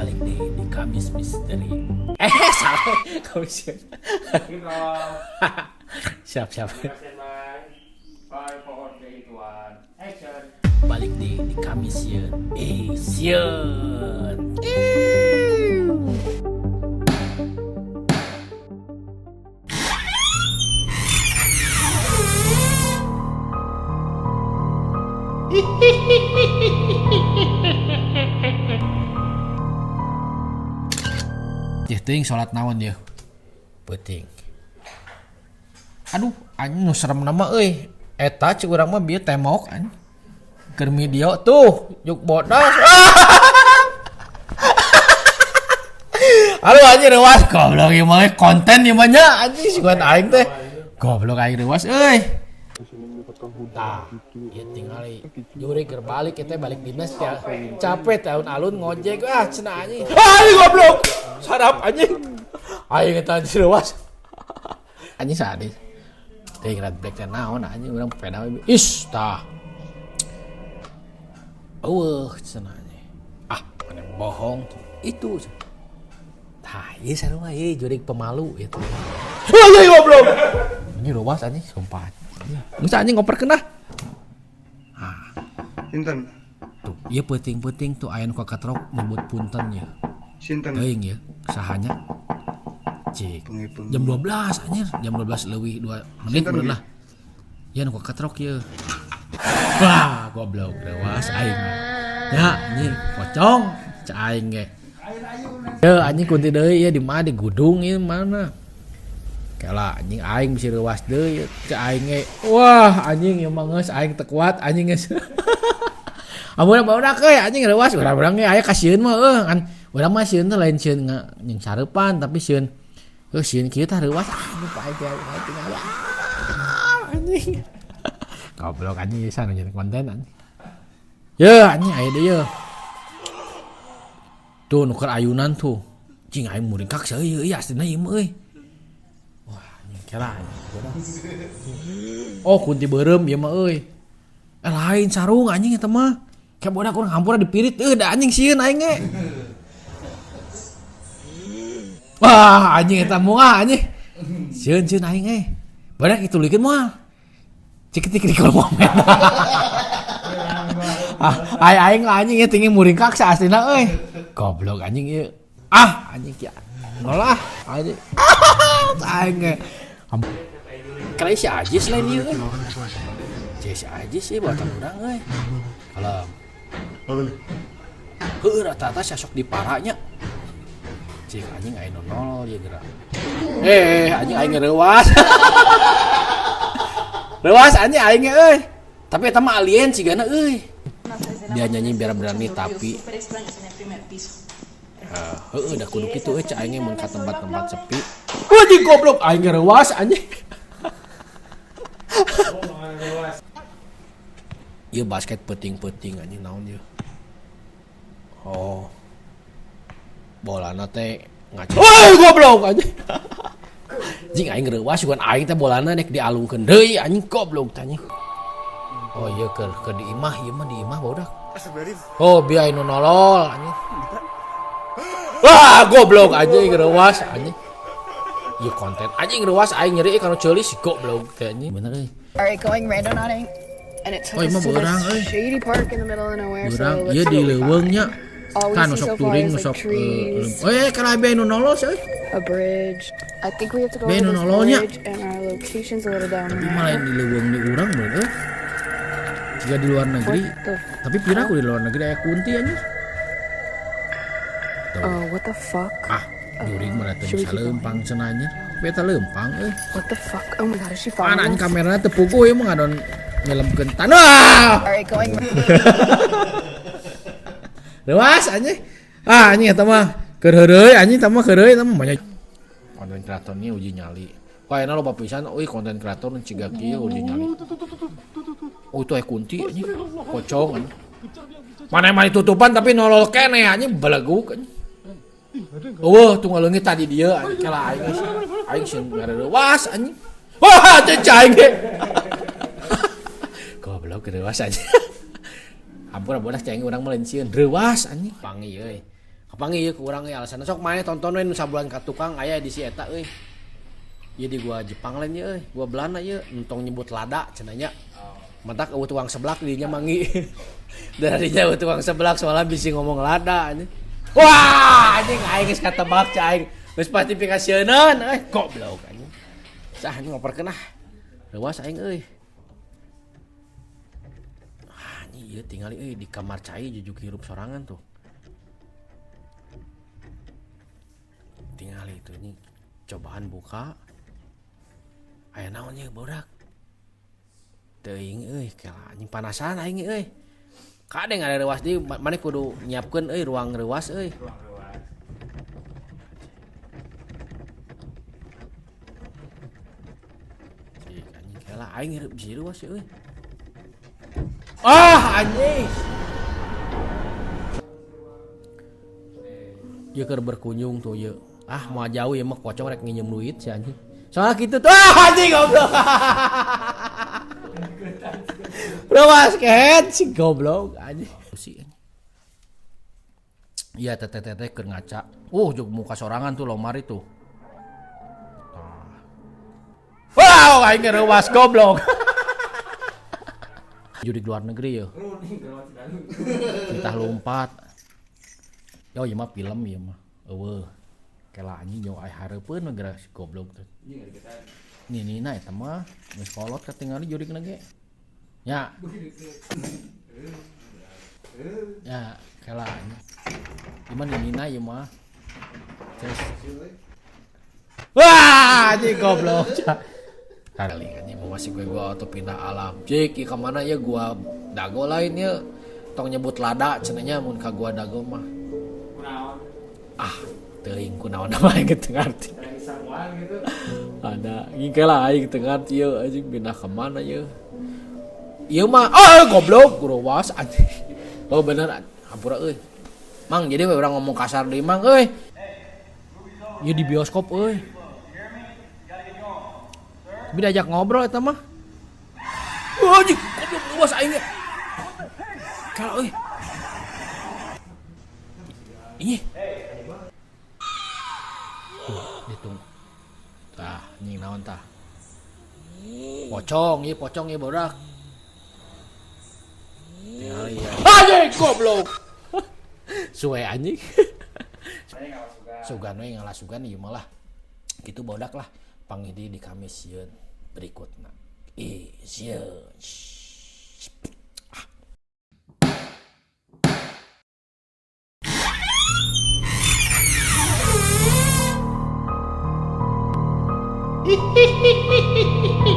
Balik deui di Kamis Misteri. Eh, salah. Kamis. Siap, siap. 5, 4, 3, 2, 1, action. Balik deui di Kamis sieun. Eh, sieun. Yeuh teuing salat naon yeuh. Peuting. Aduh, anjing nu serem nama euy. Eta cek urang mah bieu temok anjing. Keur video tuh, juk bodas. Aduh anjing reuas goblok ieu mah konten ieu mah nya anjing sugan aing teh. Goblok aing reuas euy. Tah, ieu tingali jurig keur balik ieu teh balik dinas teh. Capek tahun alun ngojek ah cenah anjing. Ah anjing goblok. Sarap anjing. Aing eta anjing reuas. Anjing sadis. Teuing red black teh naon anjing urang peda we. Is tah. Eueuh cenah anjing. Ah, mana bohong itu. Tah, ieu sarua ieu jurig pemalu ieu teh. Anjing goblok. Ini reuas anjing sumpah. Geus anjing ngoperkeun ah. Sinten? Tuh, ieu peuting-peuting tuh aya nu kakatrok nyebut punten ya. Sinten? Teuing ya, sahanya. Cik. Bengi-bengi. Jam 12 anjir, jam 12 leuwih 2 menit Sinten bener ge? lah. Ya nu kakatrok ieu. Wah, goblok reuas aing. Ya, anjing pocong cek aing ge. Ye anjing kunti deui ieu di mana di gudung ieu mana. Kela anjing aing bisi reuas deui cek aing ge. Wah, anjing ieu mah geus aing teu kuat anjing geus. Amun barudak euy anjing reuas urang-urang ge aya kasieun mah eueuh kan. Urang mah sieun teh lain sieun jeung sareupan tapi sieun heuh sieun kieu tah reuas ah anjing aing teh aing tinggal ah anjing. Goblok anjing ieu sana jadi konten anjing. Yeuh anjing aya deui yeuh. Tuh nu keur ayunan tuh. Cing aing muringkak seueuh ieu aslina ieu mah euy. Wah anjing kela anjing. Oh kunti beureum ieu mah euy. Lain sarung anjing eta mah. Kayak bodak urang hampura dipirit euy da anjing sieun aing ge. Wah anjing eta moal anjing. Sieun-sieun aing ge. Bodak ditulikeun moal. Cik tik di kolom komen. Ah, aing aing anjing ieu tinggi muringkak saastina euy. Goblok anjing ieu. Ah anjing kieu. Nol ah anjing. Aing ge. Kali si Ajis lain ieu euy. Si Ajis ieu buatan urang euy. Kalem. Heueuh rata-rata sasok di paranya. Cik anjing aing nol ieu geura. Eh anjing aing reuas. Reuas anjing aing euy. Tapi eta mah alien cigana euy. Dia nyanyi biar berani tapi heueuh da kudu kitu euy cek aing mun ka tempat-tempat sepi. Anjing goblok aing reuas anjing. Ieu basket peuting-peuting anjing naon ieu. Oh. Bolana teh ngaco. Woi goblok anjing. Jing aing reuas sugan aing teh bolana nek dialungkeun deui anjing goblok teh anjing. Oh iya keur di imah ieu mah di imah barudak. Oh bieu nu nolol anjing. Wah goblok anjing reuas anjing. Ieu konten anjing reuas aing nyeri kana ceuli si goblok teh anjing. Bener euy. Alright, going random hunting, and it took Oh, us ieu mah to beurang this euy. shady park in the middle of nowhere. Beurang So ieu let's di see what we leuweung nya. find. All we Kan see nu sok so far touring is nu like sok trees, kana bae nu nolol sih euy. a bridge. I think we have to go Bae over nu this nololnya. bridge, and our location's a little down Tapi mah lain there. di leuweung di urang bener euy. Jika di luar negeri, What the tapi pira aku di luar negeri aya kunti anjir. Tuh. Oh, what the fuck? Ah, jurig mah teu Should we bisa keep going? leumpang cenah anjir. Tapi eta leumpang euy. What the fuck? Oh my god, is she following Mana anjing us? kamerana teu puguh ieu mah ngadon nyelemkeun tanah. Alright, going. Reuas anjing. Ah anjing eta mah keur heureuy anjing eta mah heureuy eta mah banyak konten kreator nih uji nyali. Wah, enak loba pisan euy konten kreator nu ciga kieu uji nyali. Oh itu aya kunti anjing, pocong anjing. Mana emang ditutupan tapi nolol keneh anjing beleguk anjing. Eueuh tunggal leungit tadi dieu anjing kela aing geus. Aing sieun ngareuwas anjing. Wah, cecah aing ge. Goblok reuas anjing. Ampun bodas cai urang mah lain sieun reuas anjing. Pangi euy. Kapanggih ieu ku urang euy alasanna sok maneh tonton we nu sabulan ka tukang aya edisi eta euy. Ieu di gua Jepang lain ieu euy, gua Belanda ieu entong nyebut lada cenah nya. Matak eueuh tukang seblak di dinya mangi. Dari dinya eueuh tukang seblak soalnya bisi ngomong lada anjing. Wah, anjing aing geus katebak cai aing. Geus pasti pikasieun euy, goblok anjing. Sah anjing ngoperkeun ah. Reuas aing euy. Ah, anjing ieu tingali euy di kamar cai jujuk hirup sorangan tuh. Tingali itu ini cobaan buka. Aya naon ieu bodak? Teuing euy, kela anjing panasan aing euy. Kade ngada reuas deui maneh kudu nyiapkeun euy ruang reuas euy. Ruang reuas. Cik anjing kela aing hirup bisi reuas euy. Ah anjing. Ieu keur berkunjung tuh ieu. Ah moal jauh ieu mah pocong rek nginjem duit si anjing. Soalnya kitu tuh ah anjing goblok. Reuas kehed si goblok anjing. Si anjing. Iya teteh-teteh keur ngaca. Jeung muka sorangan tuh lomari tuh. Wow, aing reuas goblok. Judi luar negeri yo. Kita lompat. Yo ieu mah film ieu mah. Eueuh. Kela anjing yo aya hareupeun we geura si goblok teh. Ninina eta mah geus kolot katingali jurigna ge. Nya. Ya, kela anjing. Ieu mah ninina ieu mah. Terus. Wah, anjing goblok. Kali anjing mau masih gue gua atau pindah alam. Cik, ieu ka mana ieu gua dago lain ieu. Tong nyebut lada cenah nya mun ka gua dago mah. Kunaon? Ah, teuing kunaon mah aing teu ngarti. Gitu. Ada, ieu kela aing teu ngarti ieu anjing pindah ka mana ieu. Ieu mah ah goblok ruwas anjing. Oh bener hampura euy. Mang jadi we urang ngomong kasar deui mang euy. Ieu di bioskop euy. Tapi diajak ngobrol eta mah. Anjing, goblok luas aing ge. Kala euy. Ih. Tuh, ditunggu. Tah, anjing naon tah? Pocong, ieu pocong ieu bodak. Tingali ya. Anjing goblok. Suwe anjing. Sugan we ngalah sugan ieu mah lah. Kitu bodak lah. Panggih deui di Kamis sieun berikutna. Ih, sieun. Hihihihi.